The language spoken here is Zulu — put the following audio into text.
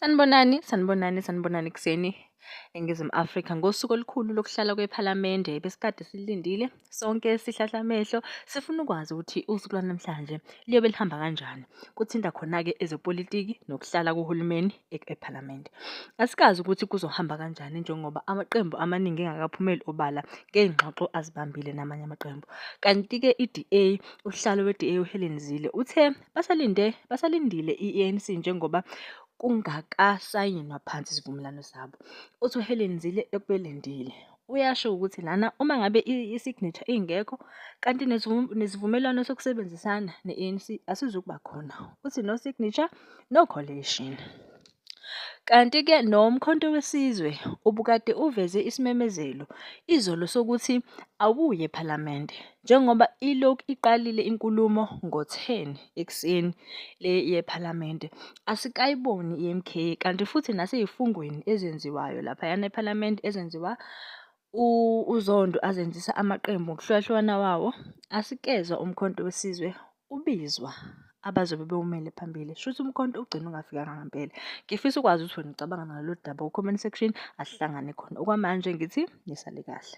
Sanibonani, sanibonani, sanibonani ekuseni eNingizimu Afrika ngosuku olukhulu lokuhlala kwePhalamende besikade silindile sonke sihlahla amehlo sifuna ukwazi ukuthi usuku lwanamhlanje liyobe lihamba kanjani. Kuthinta khona-ke ezepolitiki nokuhlala kuhulumeni ePhalamende. Asikazi ukuthi kuzohamba kanjani njengoba amaqembu amaningi engakaphumeli obala ngey'ngxoxo azibambile namanye amaqembu. Kanti-ke i-DA, usihlalo we-DA uHelen Zille uthe basalinde basalindile i-ANC njengoba kungakasayinwa phansi isivumelwano sabo. Uthi uHelen Zille ekubelindile. Uyasho ukuthi lana uma ngabe i-signature ingekho kanti nesivumelwano sokusebenzisana ne-ANC asizukuba khona. Uthi no signature, no coalition. Kanti-ke noMkhonto weSizwe ubukade uveze isimemezelo izolo sokuthi awuye ePhalamende njengoba ilokhu iqalile inkulumo ngo-10 ekuseni le yePhalamende. Asikayiboni i-MK kanti futhi nasey'fungweni ezenziwayo laphayana ePhalamende ezenziwa uZondo azenzisa amaqembu ngokuhlukahlukana wawo, asikezwa uMkhonto weSizwe ubizwa abazobe bewumele phambili. Shuthi uMkhonto ugcine ungafikanga ngempela. Ngifisa ukwazi ukuthi wena ucabanga ngalolu daba ku-comment section, asihlangane khona. Okwamanje ngithi nisale kahle.